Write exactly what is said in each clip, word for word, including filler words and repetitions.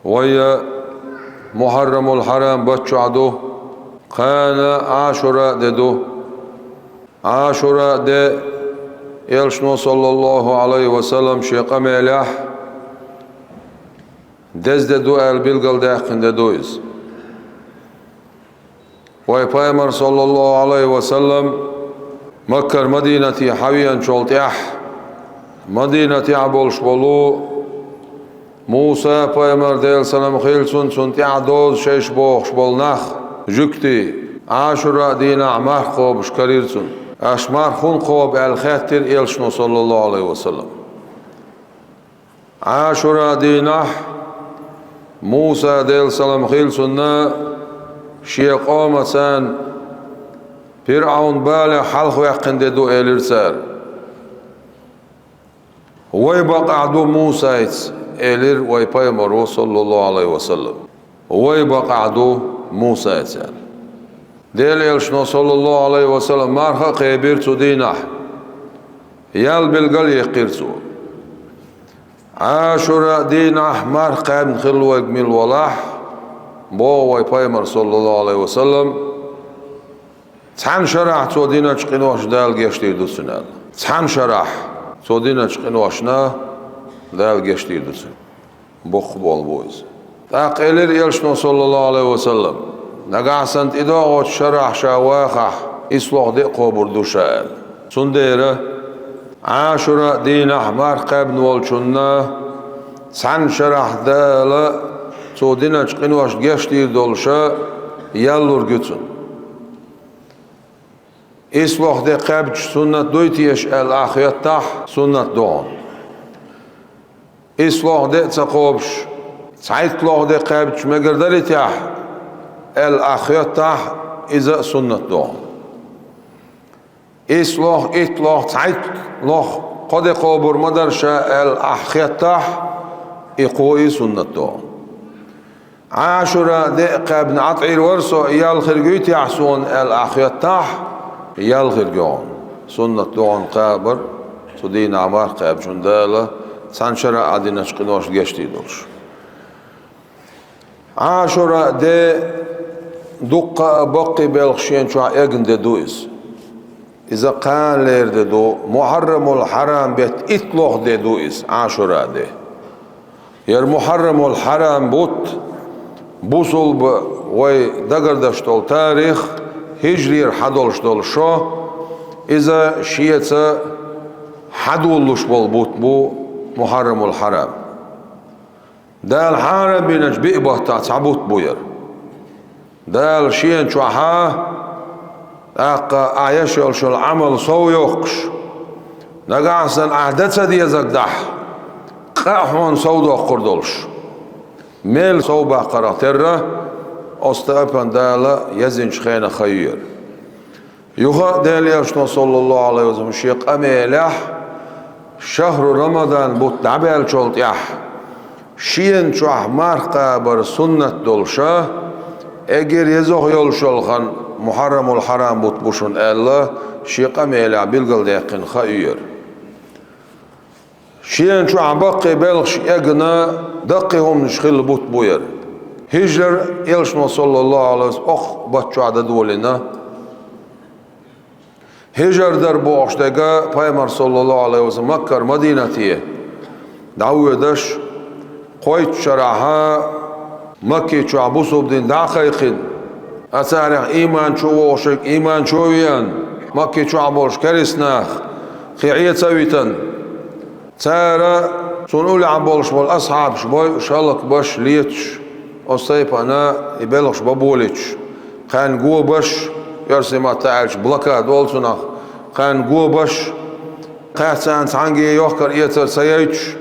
Вай Мухьаррамул-Хьарам бутт чохь ду, кхана Ӏашура де ду. Ӏашура де Элчано, саллаллаху Ӏалайхи ва саллам, шен къамелехь деза де ду аьлла билгалдаьккхина де ду иза. Вай Пайхамар, саллаллаху Ӏалайхи ва саллам, Маккара Мадинате хьавеанчул тӀаьхьа, Мадинатехь болуш болу Муса пайхамар, Делан салам хила цунна, цунна тӀаьхьа доза шайша бохуш болу нах, жуьгтий, Ӏашура дийнахь марха кхобуш карийра цунна. Аша марха хӀунда кхоба аьлла хаьттира Элчано, саллаллаху Ӏалайхи ва саллам. Ӏашура дийнахь Муса, Делан салам хила цунна, шен къомаца ПирӀавн балех хьалхаваьккхина де ду, элира цара. Вай бакъахь ду Мусайца, элира вай пайхамаро, саллаллаху Ӏалайхи ва саллам. Вай бакъахь ду Мусайца, аьлла. Делан Элчано, саллаллаху Ӏалайхи ва саллам, марха а кхебира цу дийнахь. Ял билгал а яьккхира цо. Ӏашура дийнахь марха кхаьбна хилла вайга мила валахь, боху вай пайхамар, саллаллаху Ӏалайхи ва саллам, цхьана шарахь цо диначу къиношна Дала гечдийр ду цунна, аьлла. Цхьана шарахь цо диначу къиношна Дала гечдийр ду цунна. Боккха болу бу иза. ТӀаккха элира Элчано, саллаллаху Ӏалайхи ва саллам, нагахь санна тӀедогӀучу шарахь ша вахахь, ислох де а кхобур ду ша, аьлла. Цундела Ӏашура дийнахь марха кхаьбна волчунна цхьана шарахь Дала цо диначу къиношна гечдийр долуш ял лург ю цунна. Ислох де кхаьбча суннат дуй теша аьлла ахь хоьттахь, суннат ду хьуна. Ислох де а ца кхобуш, цхьайтталох де кхаьбча мегар дарий техьа аьлла ахь хоьттахь, иза а суннат ду хьуна. Ислох, иттлох, цхьайтталох кхо де кхобур ма дара ша аьлла ахь хоьттахь, и кхо а суннат ду хьуна. Ӏашура де а кхаьбна Ӏа тӀера вара со, и ял хирг юй техьа суна аьлла ахь хоьттахь, ял хирг ю хьуна. Суннат ду хьуна кхабар, цу дийнахь марха кхаьбчунна Дала цхьана шарахь Ӏа диначу къиношна гечдийр долуш. Ӏашура де дуккха а баккхий белхаш шена чохь эгна де ду иза. Иза кханалера де ду, Мухьаррамул-Хьарам беттан иттлох де ду иза, Ӏашура де. ХӀара Мухьаррамул-Хьарам бутт, бусулба вай дагардеш долу тарих, хӀижрера хьадолуш долу шо, иза шеца хьадолалуш болу бутт бу Мухьаррамул-Хьарам. Дала хьарам биначу биъ баттахь цхьа бутт бу хӀара. Дала шена чохьа, тӀаккха ахь еш йолуш йолу Ӏамал сов йоккхуш, нагахь санна ахь дан ца дезарг дахь, къа а хьуна сов доккхур долуш, мел сов баккхарх терра, оцу тайпана Дала езначу хенах хан ю хӀара. Юха а Делан Элчано, саллаллаху Ӏалайхи ва саллам, шен къамелехь шахьру Рамадан бутт дӀабаьллачул тӀаьхьа, шена чохь марха кхабар суннат долуша, эггара еза йолуш йолу хан Мухьаррамул-Хьарам бутт бу шуна аьлла, шен къамелехь билгалдаьккхина хан ю хӀара. Шена чохь баккхий белхаш эгна, даккхий хӀуманаш хилла бутт бу хӀара. ХӀижрара Элчано, саллаллаху Ӏалайхи ва саллам, окху бутт чохь дан долийна. ХӀижар дар бохуш дерг, Пайхамар, саллаллаху Ӏалайхи ва саллам, Маккара Мадинате дӀавоьдуш, кхойтту шарахь Макки чохь бусулба дин дӀа а кхайкхина, а царах ийман чу вогӀуш верг ийман чу а веана, Макки чохь болуш керста нах кхин Ӏеца а витина, цара цунна уллехь болуш болу асхьабаш бойуш, хӀаллакбеш, леташ, оцу тайпана и белхаш бан болуьйтуш, кхаьнна го беш, оьрсийн маттахь аьлча блокада олу цунах, кхаьнна го беш, кхаьчча царна цхьаьнгге йохкар-эцар ца яйтуш,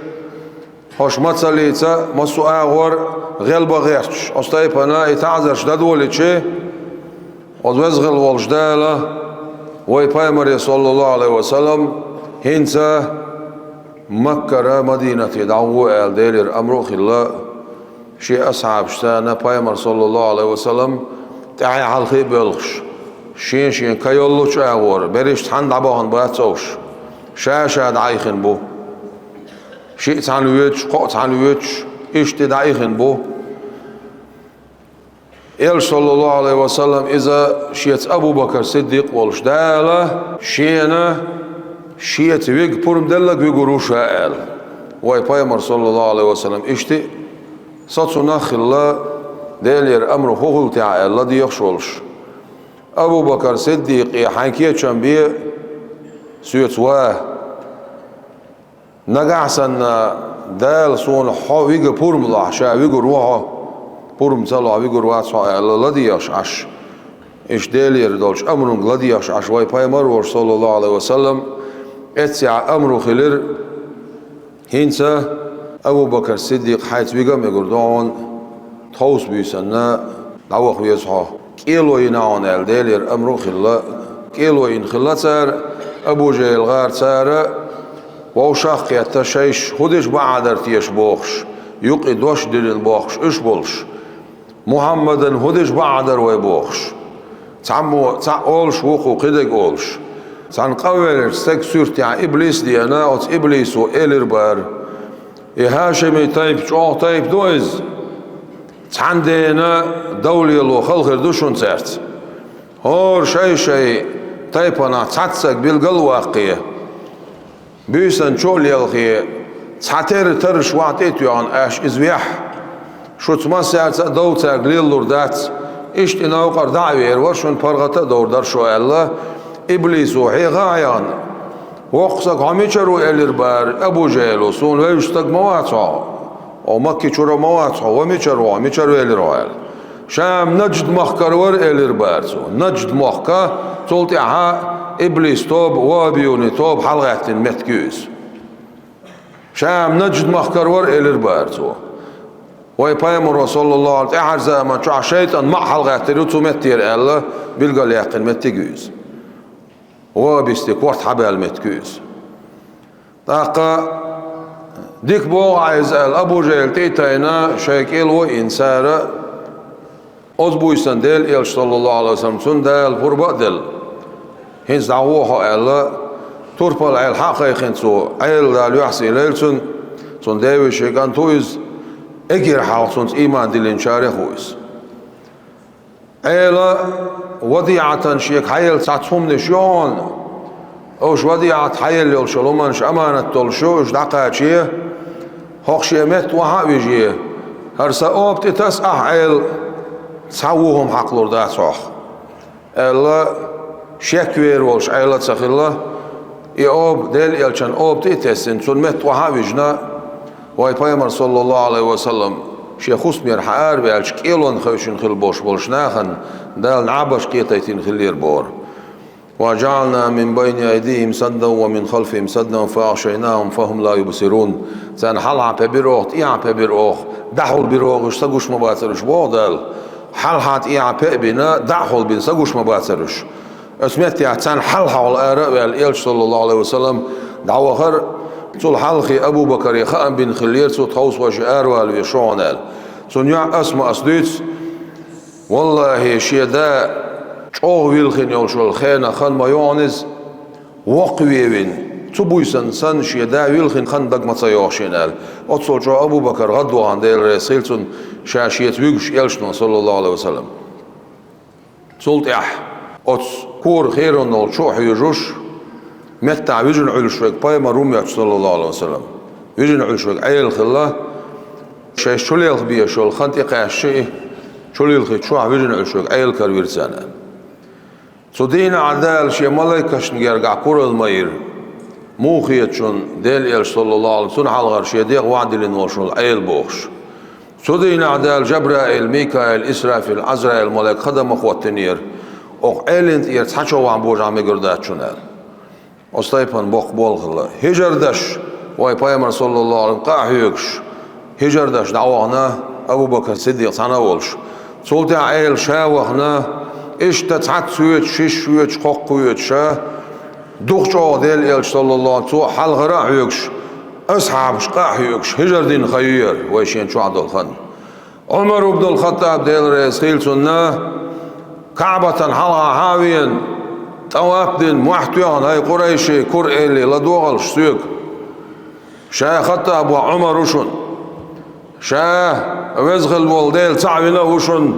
хӀорш мацаллица массо а агӀор гӀелбан гӀерташ, оцу тайпана и таӀзарш дан долуьйтуш, оцу веза хилла волчу Дала вай Пайхамаре, саллаллаху Ӏалайхи ва саллам, хӀинца Маккара Мадинате дӀагӀо аьлла, Делера амру а хилла, шен асхьабашца Пайхамар, саллаллаху Ӏалайхи ва саллам, тӀаьхье хьалхе а боьлхуш, шен-шен ка йоллучу агӀора, берриш цхьаьна дӀабахана бац уьш, ша-ша дӀаихина бу. Шиъ цхьаьна воьдуш, кхоъ цхьаьна воьдуш, иштта дӀаихина бу. Элча, саллаллаху Ӏалайхи ва саллам, иза шеца Абу Бакр Сиддикъ волуш, Дала шена шеца вига пурба делларг вигур ву ша аьлла. Вай пайхамар, саллаллаху Ӏалайхи ва саллам, иштта а со цунах а хилла, Делера амру хӀун хилла техьа аьлла, ладегӀаш волуш. Абу Бакр Сиддикъе, хьайн кечам бе, соьца ва. Нагахь санна Дала суна хьо вига пурба лахь, ша вигур ву хьо, пурба ца лахь вигур вац хьо аьлла, ладегӀаш Ӏаш. Иштта Делера долчу амрунга ладегӀаш Ӏаш вай пайхамар а волуш, саллаллаху Ӏалайхи ва саллам, эццехь амру хилира, хӀинца Абу Бакр Сиддикъ хьайца вига а мегур ду хьуна, тховса буьйсанна дӀаваха веза хьо. КӀело йина хьуна аьлла, Делера амру а хилла, кӀело йина хилла цара, Абу ЖахӀил гӀар цара, вовшах а кхетта, шайша хӀун дича бакъ дара теша бохуш, юкъе дош а диллина бохкуш уьш болуш. Мухьаммадана хӀун дича бакъ дара вай бохуш. Цхьаммо цхьаъ олуш, вукхо кхидерг олуш. Цхьана къа веллачу стеган суьртехь иблис а деана, оцу иблисо элира бара: «И хӀашими тайпа чӀогӀа тайпа ду иза. Цхьана дена дов лело хала хир ду шуна цаьрца. ХӀора шай-шай тайпанах цхьацца билгал а ваккхий, буьйсанна чу а лелхий, цхьатерра тарраш вахь тӀе а тоьхна, аш иза вехь, шуьца массаьрца а дов цаьрга лелалур дац, иштта и новкъара дӀа а веара вара, шуна паргӀат а довр дара шу», — аьлла, иблисо хьеха а хьехна. «Воккха стаг, хьо мичара ву?» — элира бара Абу ЖахӀила. «Суна вевзаш стаг ма вац хьо, хьо Макки чуьра ма вац хьо, ва мичара ву хьо, мичара велира хьо?» — аьлла. «Шам Наджд-махкара вара», — элира бара цо. Наджд-махка, цул тӀаьхьа иблис тоба, вахӀабиюни тоба хьалагӀаьттина меттиг ю иза. «Шам Наджд-махкара вара», — элира бара цо. Вай пайхамаро, саллаллаху Ӏалайхи, тӀаьхьара заман чохь шайтӀан маӀа хьалагӀаьттира ю цу меттера аьлла, билгалъяьккхина меттиг ю иза. ВахӀабистийн корта хьабаьлла меттиг ю иза. ТӀаккха дика боху Ӏа иза аьлла, Абу ЖахӀил тӀе а тайна, шайн кӀело а йина цара, оцу буьйсанна Делан элча, саллаллаху Ӏалайхи ва саллам, цунна Дала пурба а делла. «ХӀинца дӀагӀо хьо», — аьлла, турпал Ӏела хьа а кхайкхина цо, Ӏела Дала юьхь сийлайла цунна, цунна девешин кӀант ву иза, эггара хьалха цунца ийман диллинчарех ву иза. Ӏела ВадиӀатан шега хьаелла цхьацца хӀуманаш ю хьуна. Уьш ВадиӀат хьаелла йолуш йолу хӀуманаш аманат долуш ю, уьш дӀакхаче, хӀокху шен метта охьа а вижий. ХӀара сан оба тӀе таса ахь, Ӏела, цхьа вон хӀума хьакхалур дац хьох, аьлла, шек вер волуш Ӏела а ца хилла, и оба, Делан элчан оба тӀе а тесна, цунна метта охьа а вижна, вай пайхамар, саллаллаху Ӏалайхи ва саллам, шен хӀусамера хьаара а ваьлча, кӀелонна хевшина хилла болуш болчу нахана Дала нӀабаш кхетийтина хиллера боху. «وجعلنا من بين أيديهم سدا ومن خلفهم سدا فأغشيناهم فهم لا يبصرون». Царна хьалха пе бира оха, тӀехьа пе бира оха, дӀахьулбира оха, уьш са гуш ма бацара уьш, боху Дала. Хьалха, тӀехьа пе а бина, дӀа а хьулбина, са гуш ма бацара уьш. Оцу меттехь царна хьалхахула ара а ваьлла, элча, саллаллаху Ӏалайхи ва саллам, дӀавахара, цул хьалхе Абу Бакаре хаам бина хиллера цо, тховса вайша аравала веза шу хьуна аьлла. Цунна юьхь Асмаас дуьйцу: «ВаллахӀи, шен да чӀогӀа вилхина йолуш йолу хенах хан ма ю хьуна иза, воккхавевина, цу буьйсанна санна шен да вилхина хан дага ма ца йогӀу шена», — аьлла. Оццул чӀогӀа Абу Бакар гӀадвахана, Дела реза хила цунна, ша шеца вуьгуш элчано, саллаллаху Ӏалайхи ва саллам. Цул тӀаьхьа оцу кора херонал чу а хьоьжуш, меттахь вижина Ӏуьллуш верг пайхамар ву моьттуш, саллаллаху Ӏалайхи ва саллам. Вижина Ӏуьллуш верг Ӏела хилла, шайша чулелха безаш йолу хан тӀекхаьчча и, чулилхи чохь вижина Ӏуьллуш верг Ӏела каравира царна. Цу дийнахь Дала шен малайкашна гергахь куралла ма йира. Муха хета шуна, Делан элча, саллаллаху Ӏалайхи, цунна хьалхара шен дегӀ ван диллина волуш волу Ӏела бохуш. Цу дийнахь Дала Жабраил, Микаил, Исрафил, Ӏазраил малайк хада ма хӀоттинера, окху Ӏелин тӀера цхьа чов ван божахь мегар дац шуна аьлла. Оцу тайпана боккха болх хилла. ХӀижар даш, вай пайхамар, саллаллаху Ӏалайхи, къа а хьоьгуш, хӀижар даш дӀавахана Абу Бакр Сиддикъ цхьаьна а волуш. Цул тӀаьхьа Ӏела ша а вахана, иштта цхьацца воьдуш, шишша воьдуш, кхоккха воьдуш ша, дукха чӀогӀа Делан элча, саллаллаху Ӏалайхи, цо хьалхара а хьоьгуш, асхьабаш къа а хьоьгуш, хӀижар дина хан ю хӀара, вай шен чохь долу хан. Ӏумар ибн ал-Хаттаб, Дела реза хила цунна, КаӀбатан хьалха хьа а веана, тӀаваф а дина, мохь тоьхна: «ХӀай къурайши, кура элли, ладогӀалаш соьга. Ша Хаттаб воӀ Ӏумар ву шуна. Ша Веза хилла волу Дела цхьаъ вина а ву шуна.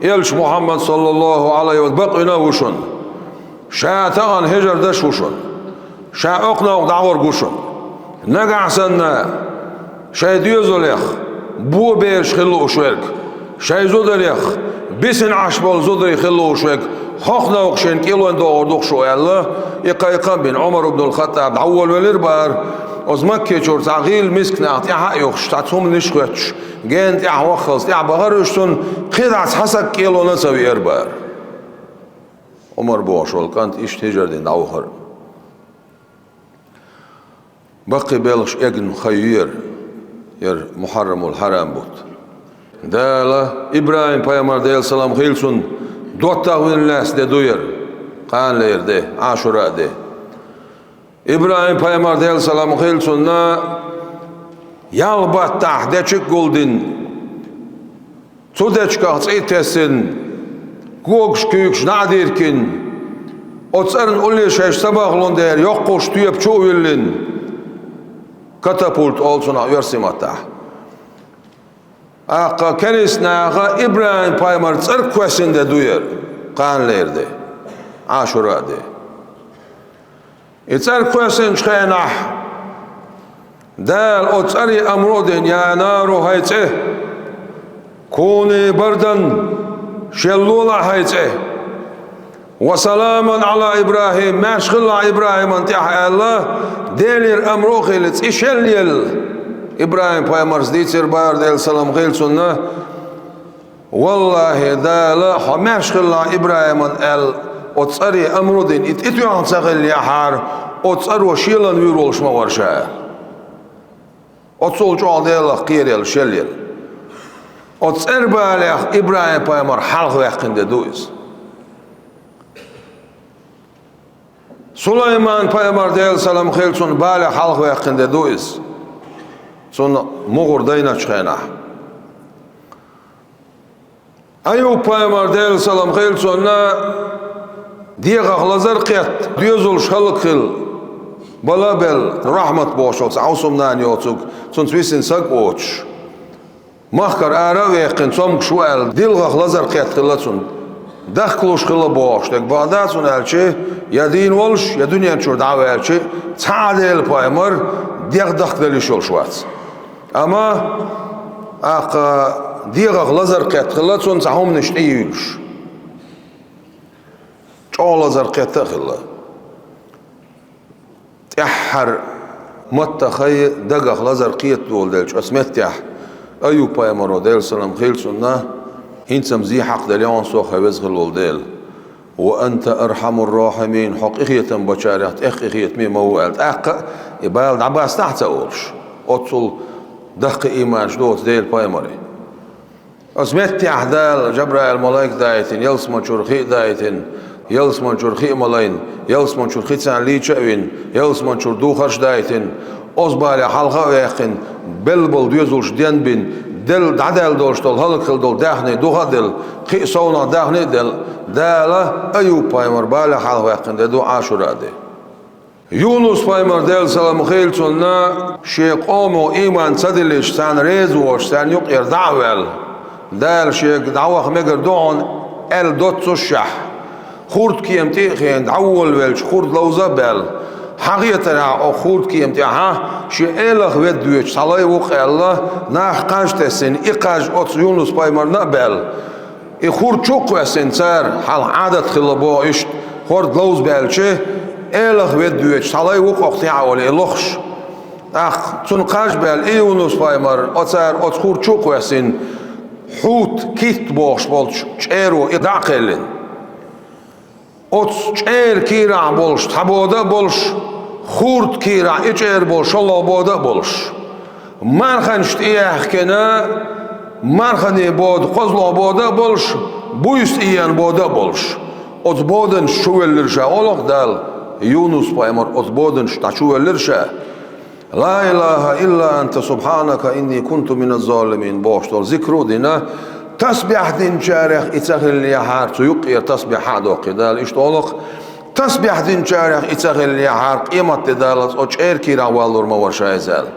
Элча Мухьаммад, саллаллахӀу Ӏалайхи ва саллам, бакъвина ву шуна. Ша тахана хьежар даш ву шуна. Ша окхунах дӀагӀорг ву шуна. Нагахь санна шайн доьзалех бо бераш хила лууш верг, шайн зударех бисина Ӏаш болу зударий хила лууш верг, хӀокхунах шена кӀелон догӀур ду-кх шу аьлла, и кхайкхам а бина, Ӏумар ибн ал-ХаттӀаб дӀаволавелира бахара. Оцу Маккечуьра цхьа гӀийла миска нах тӀаьхьа а юхуш, цхьацца хӀуманаш хӀоьттуш, гена тӀаьхьа ваххалц тӀаьхьа бахара уьш цунна, кхидӀа цхьа саг кӀелон а ца веара бахара. Ӏумар бохуш волу кӀант иштта хьежар дина дӀавахара. Баккхий белхаш эгна хан ю яра, яра Мухьаррамул-Хьарам бутт. Дала ИбрахӀим-пайхамар, Делан салам хила цунна, доттагӀа вина лаьцна де ду яра, къанлера де, Ӏашура де. ИбрахӀим-пайхамар, Делан салам хила цунна, ялх баттахь дечиг а гулдина, цу дечигах цӀий тесна, когаш куьйгаш дӀа а диркина, оцу цӀарна улле шайша ца бахлун дера йоккхуш тоьпа чу а виллина, катапульт олу цунах оьрсийн маттахь. ТӀаккха керист наха ИбрахӀим-пайхамар цӀарах кхоьссина де ду яра, къанлера де, Ӏашура де. И цӀарах кхоьссинчу хенахь Дала оцу цӀаре амро а дина: «Я нару, хӀай цӀе, куни бардан, шел лолахь, хӀай цӀе, ва саламан Ӏала ИбрахӀим, маьрша хилалахь ИбрахӀиман тӀехь», — аьлла, Делера амро а хилла, цӀе шел елла, ИбрахӀим-пайхамарца дийцира бахара, Делан салам хила цунна. «ВаллахӀи, Дала, хьо маьрша хилалахь ИбрахӀиман», — аьлла, оцу цӀаре амро а дина, и тӀетоьхна ца хиллехьара, оцу цӀаро шелан вуьйр волуш ма вара ша. Оццул чӀогӀа Делах кхералла шел яра. Оцу цӀеран балех ИбрахӀим-пайхамар хьалхаваьккхина де ду иза. Сулайман-пайхамар, Делан салам хила цунна, балех хьалхаваьккхина де ду иза, цунна мухӀар дайначу хенахь. Аюб-пайхамар, Делан салам хила цунна, дегӀах лазар а кхетта, доьзалш хӀаллакьхилла, бала а белла, Рахьмат бохуш волу цхьа хӀусамнана йоцург, цуьнца висина саг а воцуш, махкара ара а ваьккхина, цомгуш ву аьлла, дилхах лазар кхетта хилла цунна. Дахкалуш хилла бохуш дерг бахьа дац, хӀунда аьлча я дийна волуш, я дуьнен чуьра дӀа а ваьлча, цхьа а Делан пайхамар дегӀ дахкадала йиш йолуш вац. Амма, тӀаккха, дегӀах лазар кхетта хилла цунна, цхьа хӀуманаш тӀеюьйлуш. ЧӀогӀа лазар кхетта а хилла. ТӀаьххьара маттахь дагах лазар кхета долу делча, оцу меттехь Аюб-пайхамаро, Делан салам хила цунна, хӀинца-м зе хьакхаделла, со хьан веза хилла волу Дела. «Ва анта архьамур-рахьимин, хьо къинхетам бечарех тӀех къинхетаме ма ву», — аьлла. ТӀаккха а и бала дӀабастахь а ца олуш, оццул даккхий ийманаш ду оцу Делан пайхамарийн. Оцу меттехь Дала Жабраил-малайк дайтина, ялсаманчуьра хи а дайтина, ялсаманчуьра хи а ма лайна, ялсаманчуьра хи царна лийча а вина, ялсаманчуьра духарш а дайтина, оцу балех хьалха а ваьккхина, белла болу доьзалш денбина, делла, дӀадаьлла долуш долу, хӀаллакьхилла долу даьхни духа а делла, кхин а совнаха даьхни а делла, Дала Аюб-пайхамар балех хьалхаваьккхина де ду Ӏашура де. Юнус-пайхамар, Делан салам хила цунна, шен къомо ийман ца диллича, царна реза воцуш, царна юкъера дӀа а ваьлла, Дала шега дӀаваха мегар ду хьуна аьлла доццушехь, хурдкема тӀе а хиъна, дӀаволавелча, хурд ловза а баьлла, хьан хетарехь, оха хурдкема тӀехь шен элах ведда воьдуш цхьа лай ву-кх аьлла, нах кхаж а тесна, и кхаж оцу Юнус-пайхамарна а баьлла. И хурд чу а кхоьссина цара, хьалха Ӏадат хилла боху иштта, хурд ловза баьлча, элах ведда воьдуш цхьа лай ву-кх оха тӀехь олий, и лохуш. ТӀаккха цунна кхаж а баьлла, и Юнус-пайхамар, оцара оцу хурд чу а кхоьссина, хьут, китт бохуш болчу чӀеро и дӀа а кхеллина. Оцу чӀеран кийрахь болуш цхьа бода а болуш, хурдан кийрахь и чӀера болу шолгӀа бода а болуш, марханаш тӀеяьхкина, марханийн бода кхозлагӀа бода а болуш, буьйса тӀееана бода а болуш, оцу боданаш чу веллира ша, олу-кх Дала, Юнус-пайхамар оцу боданаш тӀе чу веллира ша. «Ла илаха илла анта субхьанака инни кунту миназ-залимин», — бохуш долу зикр а дина, тасбихь динчарех и ца хиллехьара, цу юккъера тасбихь а доккхий Дала, иштта олу-кх, тасбихь динчарех и ца хиллехьара, къематде даллалц оцу чӀеран кийрахь валлур ма вара ша иза аьлла.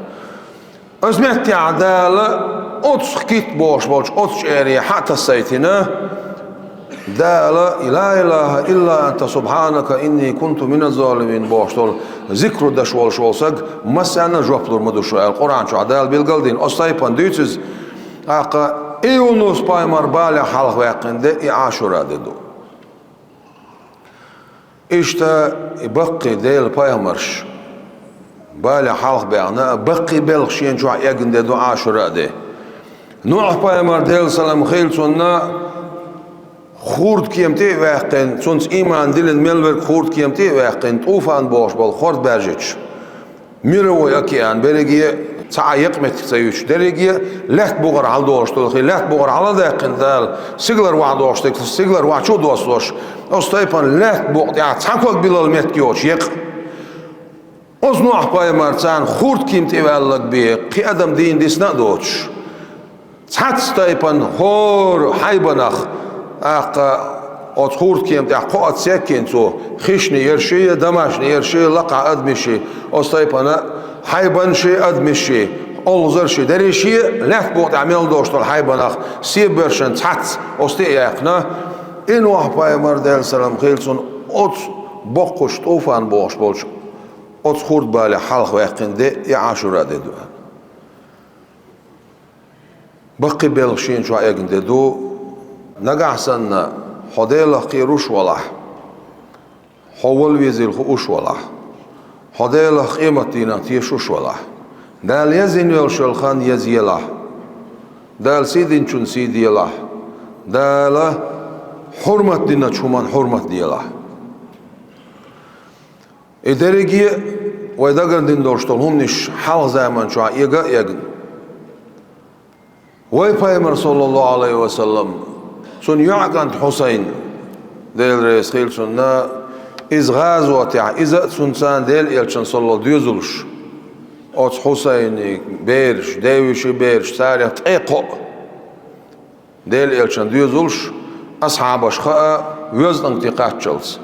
Оцу меттехь Дала оцу китт бохуш болчу оцу чӀере хьа а тасийтина, Дала «Ла илаха илла анта субханака инни кунту мина залимин» бохуш долу зикру деш волуш волу саг массарна а жоп лур ма ду шу аьлла, Къуръан чохь Дала билгалдина. Оцу тайпана дуьйцу иза, тӀаккха Юнус пайхамар балех хьалха ваьккхина де и Ашура де ду. Иштта и баккхий Делан пайхамарш балех хьалха баьхна, баккхий белхан шена чохь эгна де ду Ашура де. Нухь пайхамар, Делан салам хила цунна, хурдкема тӀе а ваьккхина, цунца ийман диллина мел верг хурдкема тӀе а ваьккхина, ТӀуфан бохуш болу хӀорд баьржича, Мировой океан берриге а цхьа а якъа меттиг ца юьтуш, дерриге а лаьтта букъара хьаладолуш долу хи, лаьтта букъара хьаладаьккхина Дала, сигалара вахьа долуш дерг сигалара вахьа чу а доссош, оцу тайпана лаьтта букъа тӀехь цхьа ког билалла меттиг йоцуш якъа. Оцу Нухь пайхамар царна хурдкема тӀе ваьлларг бен кхин адам дийна дисна а доцуш, цхьацца тайпана хӀора хьайбанах, тӀаккха оцу хурдкема тӀехь кхоъ а ца яьккхина цо, хищный ерш а, домашний ерш а, лакхахь адамаш а, оцу тайпана хьайбанаш а, адамаш а, олхазарш а, дерриш а, лаьтта букъа тӀехь мел долуш долу хьайбанах, себабершан цхьацца оцу тӀе а яьккхина, и Нухь пайхамар, Делан салам хила цунна, оцу боккхачу ТӀуфан бохуш болчу оцу хурд балех хьалха ваьккхина де и Ашура де ду. Баккхий белхан шена чохь эгна де ду, нагахь санна хьо Делах кхеруш валахь, хьо вала везийла хууш валахь, хьо Делах къематдийнах тешуш валахь, Дала яздина йолуш йолу хан язъелахь, Дала сий динчун сий делахь, Дала хьурмат диначу хӀуманна хьурмат делахь. И дерриге а вай дагардина долуш долу хӀуманаш хьалха заман чохь эга а эгна. Вай пайхамар, саллаллаху Ӏалайхи ва саллам, цуьнан йоӀан кӀант Хьусайн, Дела реза хила цунна, иза гӀазотехь, иза а цуьнан царна Делан элчанна, саллаллаху, доьзалш, оцу Хьусайнан бераш, девешин бераш, царех ткъе кхоъ Делан элчанан доьзалш, асхьабаш хаа, воьзткъанга тӀе кхаччалц,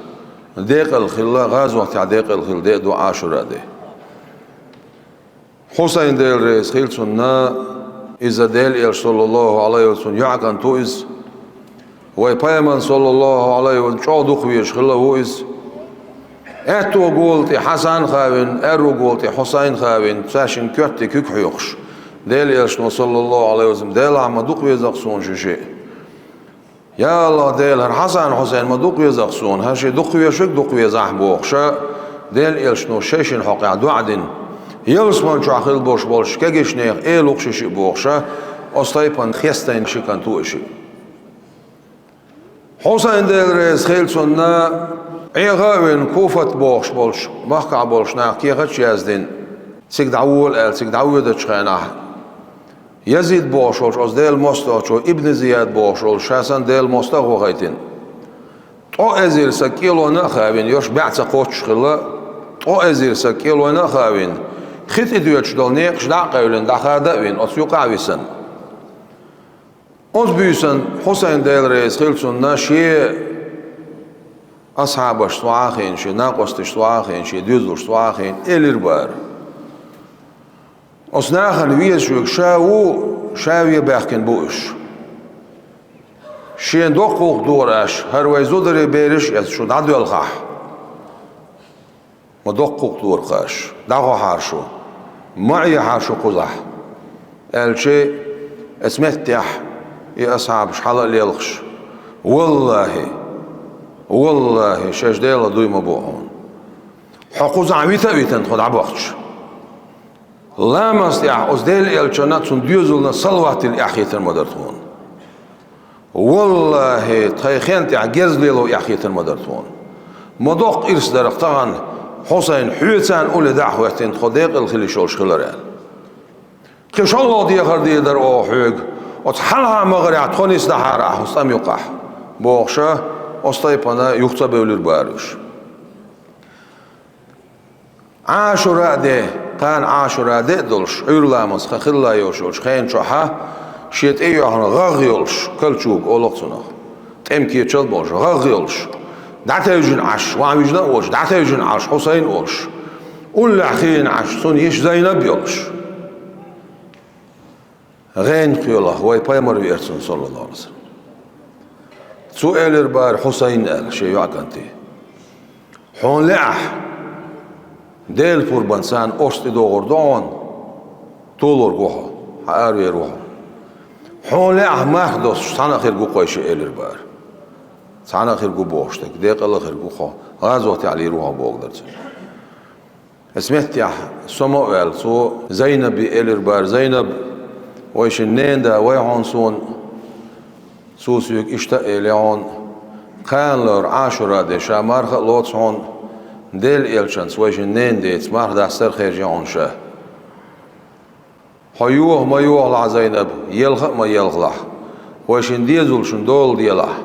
декъала хилла, гӀазотехь декъала хилла де а ду Ашура де. Хьусайн, Дела реза хила цунна, иза Делан элча, саллаллаху Ӏалайхи ва саллам, йоӀан кӀант ву иза. Вай пайхамарна, саллаллаху Ӏалайхи ва саллам, чӀогӀа дукха везаш хилла ву иза. Аьтту гӀола тӀе Хьасан хавина, аьрру гӀола тӀе Хьусайн хавина, цаьршиннан коьртан куьг хьоькхуш, Делан элчано, саллаллаху Ӏалайхи ва саллам, Делахь, ма дукха веза-кх суна шу шиъ. Я АллахӀ, Дела, хӀара Хьасан-Хьусайн ма дукха веза-кх суна, хӀара шиъ дукха везаш верг дукха везахь, бохуша, Делан элчано шайшиннан хьокъехь доӀа дина. Ялсамани чохь хилла болуш болчу кегийчу нехан эла ву-кх ши шиъ, бохуша, оцу тайпана хестийна ши кӀант ву и шиъ. Хьусайн, Дела реза хила цунна, Ӏеха а вина, Куфат бохуш болчу махкахь болчу наха кехаташ яздина, цига дӀавола аьлла, цига дӀавоьдучу хенахь, Язид бохуш волчу оцу Делан мостагӀчо, Ибн Зияд бохуш волчу, ша санна Делан мостагӀа вахийтина. Ткъа эзар стаг кӀелонна а хавина, йош бӀе ца кхоччуш хилла, ткъа эзар стаг кӀелонна а хавина, хи тӀе доьдуш долу некъаш дӀа а къевлина, дӀахада а вина, оцу юкъа а висина. Оцу буьйсанна Хьусайн, Дела реза хила цунна, шен асхьабашца вахийна, шен накъосташца вахийна, шен доьзалшца вахийна, элира бара: «Оцу нахана везаш верг ша ву, ша вен баьхкина бу уьш. Шена доккха гӀуллакх дора аш, хӀара вайн зударий, бераш а эцна шу дӀадоьлхахь, ма доккха гӀуллакх дора-кх аш, дӀагӀохьара шу, ма Ӏехьара шу кхузахь», — аьлча, оцу меттехь и асхьабаш хьала а лелхаш: «ВаллахӀи, валлахӀи, шаьш Делах дуй ма бу хьуна. Хьо кхузахь вита а витина, тхо дӀабахча, ламаз тӀехь оцу Делан элчанна а, цуьнан доьзална а салават дилла эхь хетар ма дара тхуна. ВаллахӀи, тхайн хен тӀехь герз лело эхь хетар ма дара тхуна. Ма доккха ирс дара-кх тахана, Хьусайн, хьоьца цхьаьна уллехь дӀа а хӀоьттина, тхо декъала хила йиш йолуш хилар», — аьлла. «Кхин шолгӀа дехар дийр дара оха хьоьга, оцу хьалхьа магӀарехь тхо нисдахьара ахь оцу тӀам юккъехь», — бохуша, оцу тайпана юха ца бевлира бара уьш. Ӏашура де, кхана Ӏашура де а долуш, Ӏуьйра ламаз хан хилла йолуш йолчу хенан чохьа, шен тӀе а йоьхна гӀагӀ йолуш, калчуг олу-кх цунах, тӀеман кечал а болуш, гӀагӀ йолуш, дӀатевжина Ӏаш, ван вижна а волуш, дӀатевжина Ӏаш, Хьусайн а олуш, уллехь хиъна Ӏаш, цунна йиша Зайнаб а йолуш. ГӀенах кхоьллина вай пайхамар веара цунна, саллаллаху Ӏалайхи ва саллам. Цо элира бара, Хьусайн аьлла шен йоӀа кӀанте: «Хьуна лаахь, Делан пурбанца орц тӀедогӀур ду хьуна, толург ву хьо, хьан аравер ву хьо. Хьуна лаахь, марха доссуш цхьаьна а хир ву-кх вай шиъ», — элира бара. «Цхьаьна а хир ву бохуш дерг, декъала а хир ву хьо, гӀазотехь лийр ву хьо», — бохург дара цуьнан. Оцу меттехь со ма а ваьлла, цо Зайнабе элира бара: «Зайнаб, вайшин ненан да вай хьуна суна, цо соьга иштта а элира хьуна, кхана лоьру Ӏашура де ша марха а лоцу хьуна, Делан элчанца вайшин ненан деца марха дастар а хержи хьуна ша. Хьо йоха ма йохалахь, Зайнаб, елха а ма елхалахь, вайшин дезалшна дола делахь»,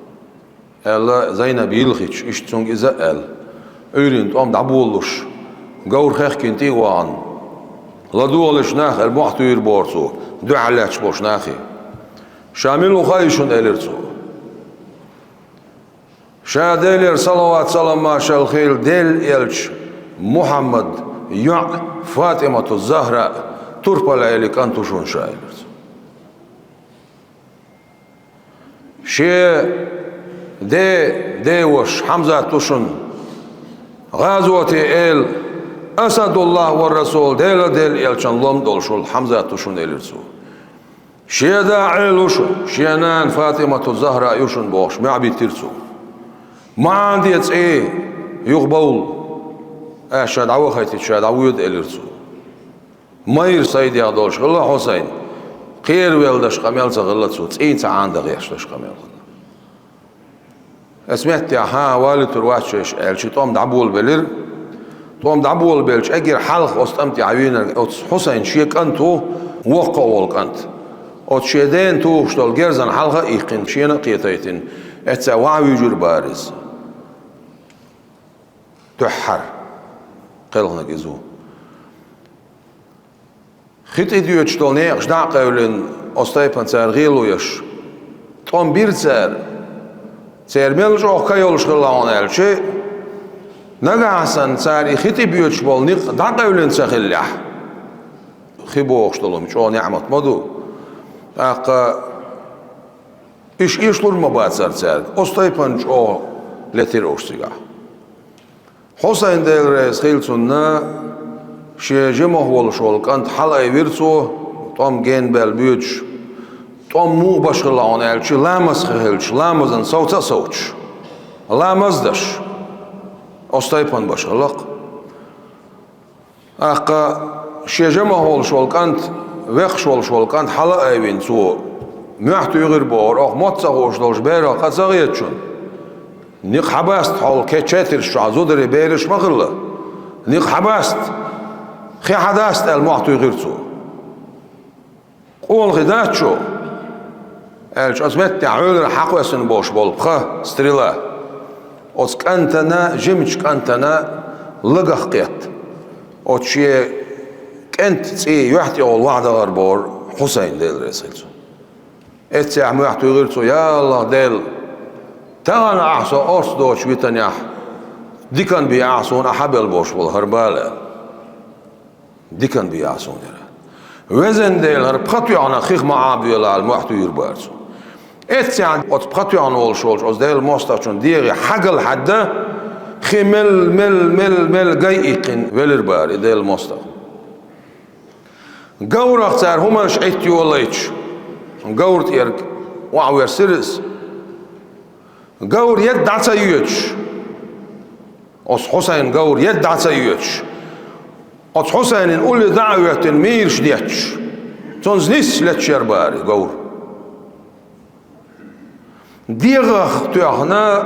— аьлла, Зайнаб йилхича, иштта цуьнга иза а аьлла, Ӏуьйранна тӀом дӀаболалуш, говр хехкина тӀе а вахана, ладогӀалаш нах аьлла, мохь туьйхира бохура цо, дуьхьал лаьтташ болчу нахе. «Ша мила ву хаьий шуна?» — элира цо. «Ша Делера салават-салам-маршалла хуьлда, Делан элча Мухьаммадан йоӀ ФатӀимату Захра, турпал Ӏелин кӀант ву шуна ша», — элира цо. «Шен ден, ден ваша Хьамзат ву шуна, гӀазоте эла Асадуллахь ва Расул, Делан, Делан элчан лом долуш волу Хьамзат ву шуна», — элира цо. «Шен да Ӏела ву шуна, шен нана ФатӀимату Захра ю шуна», — бохуш, маьӀ биттира цо. «Ма Ӏанде цӀе, юха бовла, ас ша дӀавахийтича ша дӀавоьду», — элира цо. Майра сайдех долуш хилла Хьусайн, кхеравелла даш къамел ца хилла цо, цӀий ца Ӏандан гӀерташ даш къамел хилла. Оцу меттехь: «ХӀан, валийтур вац шайша», — аьлча, тӀом дӀаболабелира. ТӀом дӀаболабелча, эггара хьалха оцу тӀам тӀехь вийнарг оцу Хьусайн шен кӀант ву, воккха а волу кӀант. Оцу шен дена тухуш долу герзана хьалха а иккхина, шена а кхетийтина, эццехь ваха вуьйжира бара иза. Дуьххьара кхелхинарг иза ву. Хи тӀе доьдуш долу некъаш дӀа а кхевлина, оцу тайпана цара гӀело еш, тӀом бира цара. Церан мел чӀогӀа ка йолуш хилла хьуна аьлча, нагахь санна цара и хи тӀе боьдуш болу некъ дӀакъевлина ца хиллехь, хи бохуш долу хӀума чӀогӀа неӀмат ма ду. ТӀаккха иша эшалур ма бацара цаьрга, оцу тайпана чӀогӀа летира уьш цигахь. Хьусайн, Дела реза хила цунна, шен жимах волуш волу кӀант хьалаайвира цо, тӀом генабаьлла боьдуш. ТӀом муха баш хилла хьуна аьлча, ламаз хи хилча, ламазан совца а совцуш, ламаз даш, оцу тайпана баш хилла-кх. ТӀаккха шен жимах волуш волу кӀант, векхаш волуш волу кӀант хьалаайвина, цо мохь туьйхира бохура, оха мотт ца хууш долуш берах къа ца хетачунна: «Никъ хьабаста, хьол кечетирш чохь зударий, бераш ма хилла. Никъ хьабаста, хи хьадаста», — аьлла, мохь туьйхира цо. «Къола хи дац шу?» — аьлча, оцу меттехь Ӏуьйрара хьакхоьссина болуш болу пха, стрела, оцу кӀантана, жимачу кӀантана лагах кхетта, оцу шен кӀентан цӀий юьхь тӀехула вахьа дахара бохура Хьусайн, Дела реза хила цунна. Эццехь мохь туьйхира цо: «Я АллахӀ Дела, тахана ахь со орц доцуш витинехь, диканна бе ахь суна ахь хьабелла болуш болу хӀара бала», — аьлла. «Диканна бе ахь суна», — элира. «Везан Дела, хӀара пха тоьхна хих ма Ӏабавелахь», — аьлла, мохь туьйхира бара цо. Эццехь оцу пха тоьхна волуш волчу оцу Делан мостагӀчун дегӀе хьагал хьаьдда, хи мел, мел, мел, мел гай иккхина велира бара и Делан мостагӀа. Говрах цара хӀуманаш Ӏитта йолуьйтуш, говра тӀерг охьаверсира иза. Говр едда дӀа ца йоьдуш, оцу Хьусайнан говр едда дӀа ца йоьдуш, оцу Хьусайнан улле дӀа а хӀоьттина, мийраш детташ, цунца нисса леташ яра бара и говр. ДегӀах тоьхна,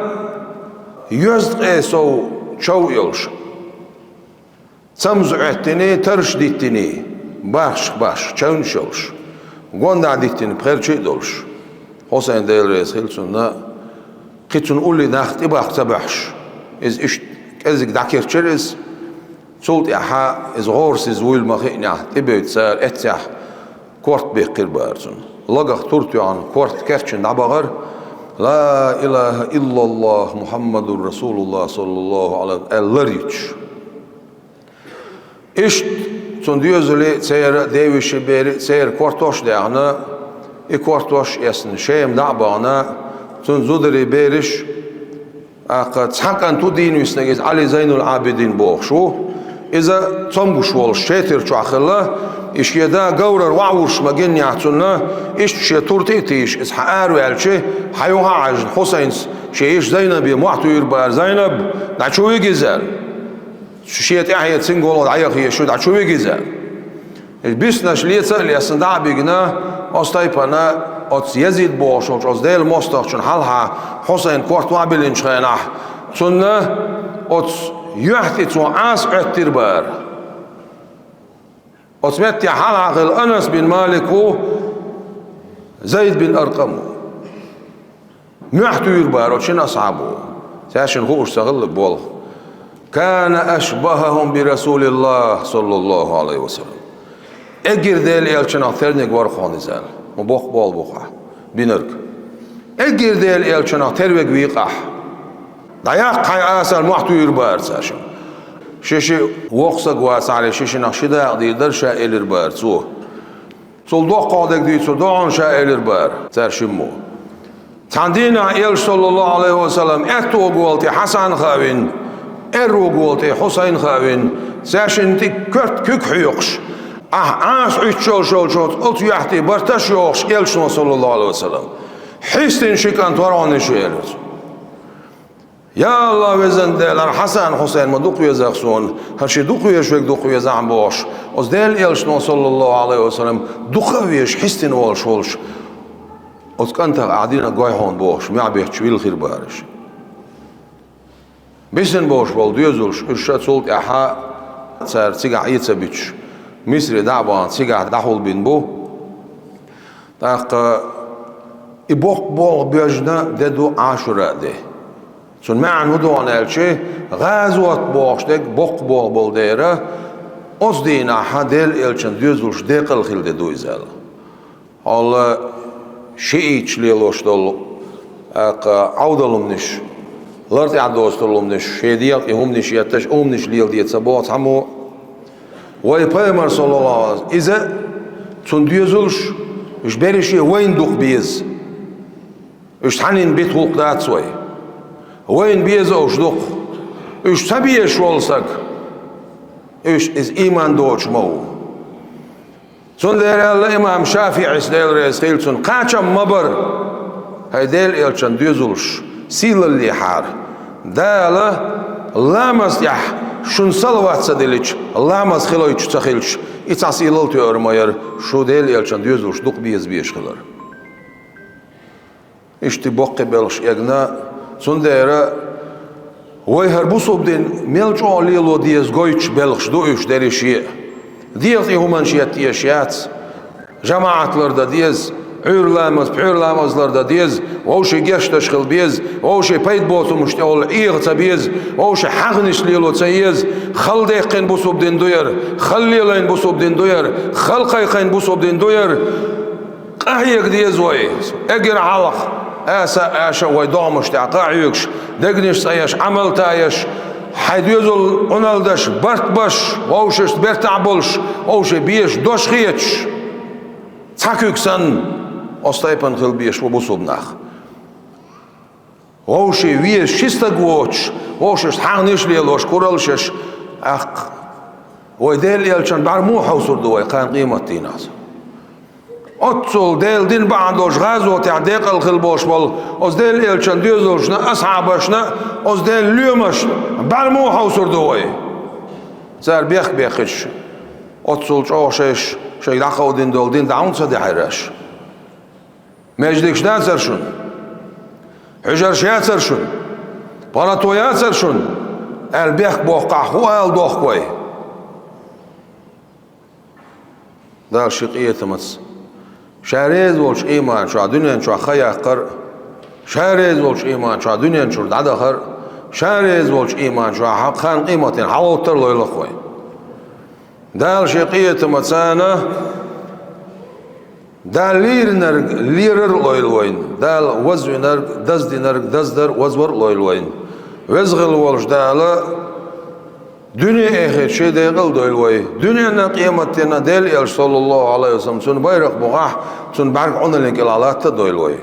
йоьзткъе сов чов йолуш, цамза Ӏоьттиний, тарш диттиний, бархашка баш, чевнаш йолуш, гондахь диттина пхерчий а долуш, Хьусайн, Дела реза хила цунна, кхин цунна улле нах тӀебахка ца баьхьаш, иза иштта кӀеззиг дӀакерчира иза. Цул тӀаьхьа иза гӀорасиза вуйла ма-хиънехь, тӀебевдда цара, эццехь корта беккхира бара цунна. Лагах тур тоьхна, корта керчина дӀабахара, «Ла илаха иллаллахӀ, Мухьаммадур Расулуллахь, саллаллахӀу Ӏалайхи», — аьлла, лар йитуш. Иштта цунна доьзале а, церан а, девешин бере а, церан кортош а даьхна, и кортош а эцна, Шема дӀа а бахна, Цуьнан зударий, бераш, тӀаккха цхьа кӀант ву дийна виснарг, иза Ӏали Зайнул-Ӏабидин бохуш ву. Иза цомгуш волуш, четар чохь хилла, и шен да Гаврара воӀ вуьйш ма-гиннехь цунна, иштта шен туртӀе а тийша, иза хьан араваьлча, хьан юха а хьаьжна, Хьусайнс шен йиша Зайнабе мохь туьйхира бара: «Зайнаб, дӀа чу вига иза!» Шен тӀаьхье цуьнга гӀоло дӀаяхъе шу, дӀа чу вига иза. Биснарш леца а лесна дӀа а бигна, оцу тайпана оцу Язид бохуш волчу оцу Делан мостагӀчун хьалха Хьусайн корта охьабиллинчу хенахь, цунна оцу юьхь тӀе цо Ӏаса Ӏоьттира бара. Оцу меттехь хьалха хилла Анас бин Малик ву, Зайд бин Аркъам ву. Мохь туьйхира бара оцу шина асхьабо. Цаьршинна хууш ца хилла болх. «Кана ашбахахум би Расулиллах, саллаллаху алейхи ва саллям». Эггара Делан элчанах терниг вара хьуна иза аьлла. Ма боккха болх бу хьан бинарг. Эггара Делан элчанах тервиг вийкъахь. «ДӀаяккха хьайн аса», аьлла, мохь туьйхира бара цаьршинна. Ши-ши воккха саг вацахьара, ши шинах ши дакъа дийр дара ша, элира бара цо. Цул доккхах дерг дуьйцур ду хьуна ша, элира бара цаьршиммо. Цхьана дийнахь элча, саллаллаху алейхи ва саллям, аьтту гӀолла тӀе Хьасан хаа вина, аьрру гӀолла тӀе Хьусайн хаа вина, цаьршинна тӀе коьрта куьг хьоькхуш, ахь Ӏаса Ӏуьттуш йолуш йолчу оцу юьхь тӀе барташ а йохуш, элчано, саллаллаху алейхи ва саллям, хьистина ши кӀант вара хьуна и ши, элира цо. «Я АллахӀ, везан Дела, хӀара Хьасан, Хьусайн ма дукха веза суна, хӀара ши дукха везаш верг дукха везахь», бохуш, оцу Делан элчано, саллаллаху алейхи ва саллям, дукха а везаш, хьистина волуш волуш, оцу кӀантах ахь динарг гой хьуна бохуш, мохь бетташ вилхира бара уьш. Бисина болуш болу доьзалш, уьш ша цул тӀаьхьа цара цигахь Ӏе ца буьтуш, Мисаре дӀа а бахана, цигахь дӀахьулбина бу. ТӀаккха и боккха болх боьжна де ду Ӏашура де. Цуьнан маьӀна хӀун ду аьлча, гӀазот бохуш дерг боккха болх болу дера, оцу дийнахь Делан элчан доьзалш декъала хилла де ду иза аьлла. Хьалха шиъиташ лелош долу, тӀаккха Ӏовдалхамниш, лар тӀехь доцу туллумниш, шен дегӀа тӀе хӀуманаш етташ, хӀуманаш леладе ца боху цхьаммо. Вай Пайхамар, саллаллаху алейхи ва саллям, иза, цуьнан доьзалш, уьш берриш а вайна дукха беза. Уьш цхьаннан бита гӀуллакх дац вай. Вайна беза уьш дукха. Уьш ца безаш волу саг, уьш иза ийман доцуш ма ву. Цундела аьлла имам ШафиӀис, Дела реза хила цунна, кхачам ма бара: «ХӀай Делан элчан доьзалш, сийлаллехьара, Дала ламаз тӀехь шуна салават ца дилича, ламаз хилийтуш ца хилча, и цхьа сийлалла тоьар ма яра, шу Делан элчан доьзалш дукха беза безаш хилар». Иштта боккхий белхаш эгна, цундела вай хӀара бусалба дин мел чӀогӀа лело деза гойтуш белхаш ду уьш дерриш а. ДегӀа тӀе хӀуманаш етта еш яц. ЖамаӀат лардан деза, Ӏуьйра ламаз, пхьуьйра ламаз лардан деза, вовшийн гечдеш хила беза, вовшийн пайда боцу хӀуманаш тӀехула Ӏеха ца беза, вовшийн хьагӀнаш лело ца еза. Хала даьккхина бусалба дин ду хӀара, хала лелийна бусалба дин ду хӀара, хала кхайкхийна бусалба дин ду хӀара. Къахьега деза вай, эггара хьалха, аса а, аша а вай догӀмаш тӀехь къа а хьоьгуш, дегнаш цӀа еш, Ӏамал тӀе еш, хьайн доьзал Ӏуналла деш, барт беш, вовшашца бертахь болуш, вовшийн безаш дош хеташ, цхьа куьг санна, оцу тайпана хила безаш бу бусалба нах. Вовшийн везаш ши стаг воцуш, вовшашца хьагӀнаш лелош, кураллаш еш, тӀаккха вай Делан элчанна бӀаьрмо хьовсур ду вай кхана къематдийнахь. Оццул Делан дин бахьана долуш гӀазотехь декъала хила болуш болу оцу Делан элчан доьзалшна, асхьабашна, оцу Делан лоьмашна бӀаьрмо хьовсур ду вай. Цара бехк бехкича, оццул чӀогӀа шайша шайга дӀакховдийна долу дин дӀа хӀунда ца дехьира аша? Маьждигаш дацара шуна? Хьуьжарш яцара шуна? Палато яцара шуна? Аьлла бехк боккхахь, хӀун ала дохку вай? Дала шен къинхетамца ша реза волчу ийман чохь дуьнен чохь хан яккхар а, ша реза волчу ийман чохь дуьнен чуьра дӀадахар а, ша реза волчу ийман чохь кхана къематдийнахь хьалгӀовттар а лойла-кх вай. Дала шен къинхетамца Дала лийринарг лерар а лойла вайна, Дала вазвинарг, даздинарг даздар а, вазвар а лойла вайна. Веза хилла волчу Дала дуьне а, эхарт а шен декъала а дойла вай. Дуьненна а, къематдийнахь а Делан элча, саллаллаху алейхи ва саллям, цуьнан байракх бухахь, цуьнан бӀаьрг Ӏуналлин кӀелахь латта а дойла вай.